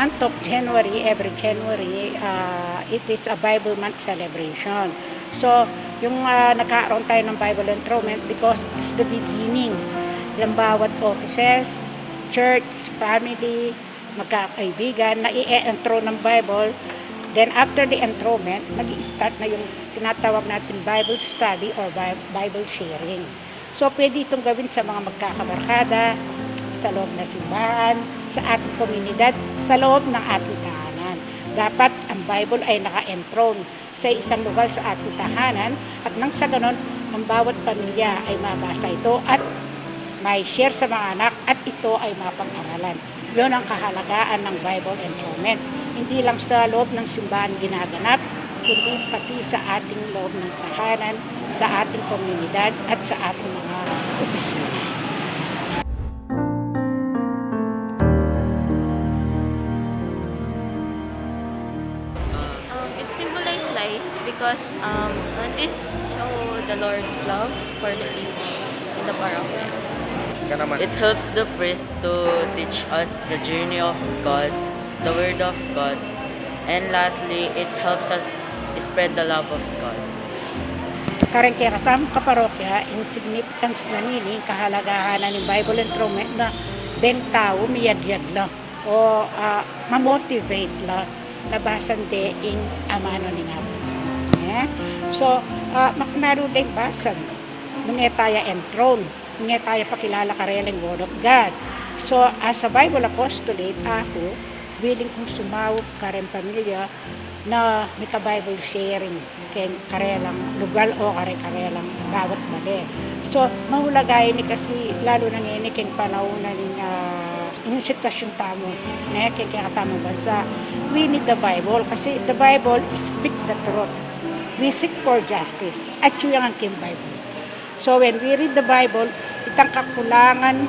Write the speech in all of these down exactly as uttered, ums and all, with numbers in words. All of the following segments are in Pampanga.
Month of January, every January, ah, it is a Bible month celebration. So, yung, ah, nagkaroon tayo ng Bible enrollment because it's the beginning ng bawat offices, church, family, magkakaibigan na i-enroll ng Bible. Then, after the enrollment, mag-i-start na yung tinatawag natin Bible study or Bi-, Bible sharing. So, pwede itong gawin sa mga magkakabarkada, sa loob ng simbahan, sa ating komunidad, sa loob ng ating tahanan. Dapat ang Bible ay naka-enroll sa isang lugar sa ating tahanan at nang sa ganon, ang bawat pamilya ay mabasa ito at may share sa mga anak at ito ay mapag-aralan. Yun ang kahalagahan ng Bible enrollment. Hindi lang sa loob ng simbahan ginaganap, kundi pati sa ating loob ng tahanan, sa ating komunidad, at sa ating mga opisina. Um, it symbolizes life because, um, uh, this show the Lord's love for the people in the parokya. Ka naman. It helps the priest to teach us the journey of God, the Word of God, and lastly, it helps us spread the love of God. Kareng kekatamung kaparokya, ing significance na nini, kahalagahan na ning Bible enrollment na deng tau miyagyag la o, ah, ma-motivate la na basan de ing amanu ning Apu. Eh? So, ah, makananu deng basan nung e taya enroll, nung e taya pakilala karela ing Word of God. So, as a Bible apostolate, aku, willing kung sumaup kareng pamilya na mika-Bible sharing keng karelang lugal o kare-karelang bawat bale. So, mahalaga ini kasi, lalu na ngeni keng panaun na ning, ah, ing sitwasyun tamu, ne, keng kekatamung bansa. We need the Bible kasi the Bible speak the truth. We seek for justice. Atyu yang keng Bible. So, when we read the Bible, itang kakulangan,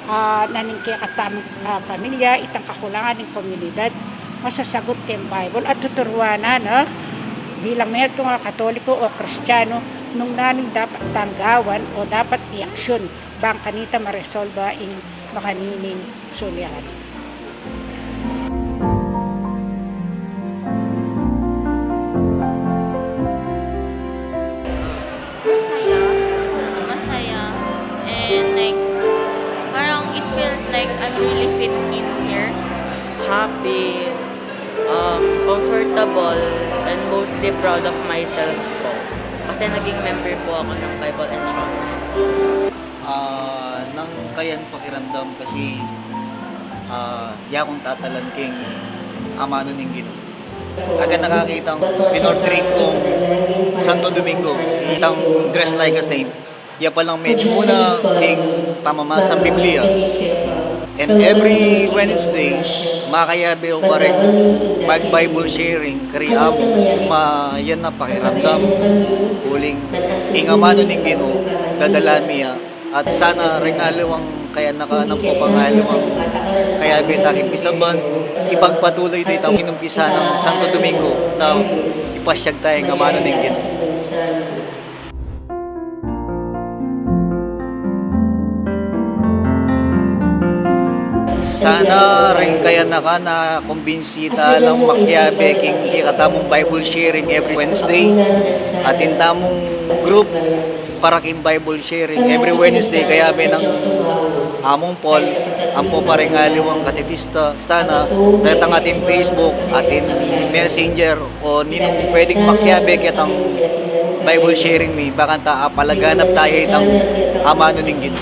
ah, na ning kekatamung, ah, pamilya, itang kakulangan ning komunidad, masasagot keng Bible at tuturuan na, no? Bilang metung a Katoliko o Kristiyanu, nung nanu ing dapat tang gawan o dapat i-aksyon, bang kanita maresolba ing makanining suliranin. Masaya. Masaya. And, like, parang it feels like I'm really fit in here. Happy, um, comfortable, and mostly proud of myself po. Kasi naging member po ako ng Bible Enrollment. Ah, nang kayan pakiramdam kasi, ah, ya kung tatalan king amanu ning Ginu. Aga nakakitang pinortray kung Santo Domingo, itang dress like a saint. Ya palang menu muna king pamamasang Biblia. And every Wednesday, makayabe ko pa rin mag-Bible sharing kari amu, ma-, yan na pakiramdam. Uling ing amanu ning Ginu, dadala mi ya. At sana ring aliwang kayanakan, ampo pang aliwang kayabe ta king pisaban, ipagpatuloy da itang inumpisan nang Santo Domingo na ipasyag taya ing amanu ning Ginu. Sana ring kayanakan na kumbinsi ta lang makiabe king kekatamung Bible sharing every Wednesday. Atin tamung group para king Bible sharing every Wednesday, kayabe nang Among Paul, ampo pa ring aliwang katekista. Sana retang atin Facebook, atin Messenger, o ninung pwedeng makiabe ketang Bible sharing mi, bakanta apalaganap taya itang amanu ning Ginu.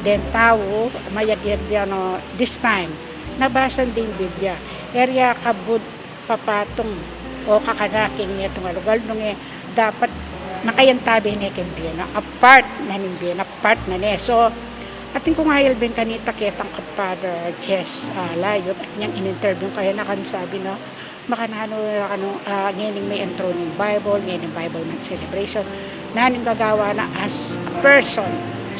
Deng tau, mayagyag ya no, this time, nabasan da ing Biblia. E ra ya kabud papatung o kakanaking metung a lugal, nung e dapat makayantabe ne king bie na, a part na ning bie na, part na ne. So, atin kung ayalben kanita ketang ka Father Jess, ah, Layot, at inyang in-interview kaya na kan sabi na, makananu ra kanu, ah, ngening me-enroll ning Bible, ngening Bible Month celebration, nanu ing gagawa na as a person.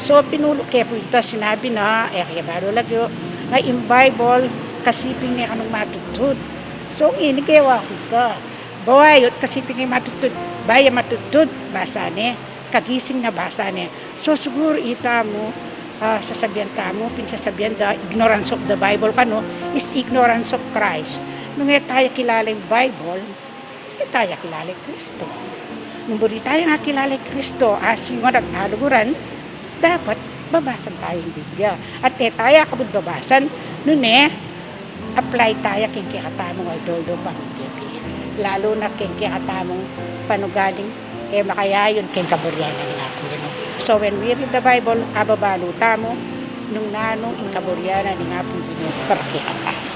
So, pinulu ke pu ita, sinabi na, e, kaya balu lagyu, nga ing Bible, kasiping ne kanung matudtud. So, ngeni gewa ku ita. Bawayut, kasiping ne matudtud, baya matudtud, basa ne, kagising na basa ne. So, siguru ita mu, Ah, sasabian tamu, pinsasabian da, ignorance of the Bible kanu is ignorance of Christ. Nung e taya kilala ing Bible, e taya kilala i Kristo. Nung buri taya nga kilala i Kristo, asingan at aluguran, dapat babasan taya ing Biblia. At e taya kabud babasan, nune, apply taya king kekatamung aldo-aldo pamimpipi. Lalu na king kekatamung panugaling e makayayun king kaburian na ning Apung Ginu. So when we read the Bible, ababalu tamu nung nanu ing kaburian na ning Apung Ginu para kekatamu.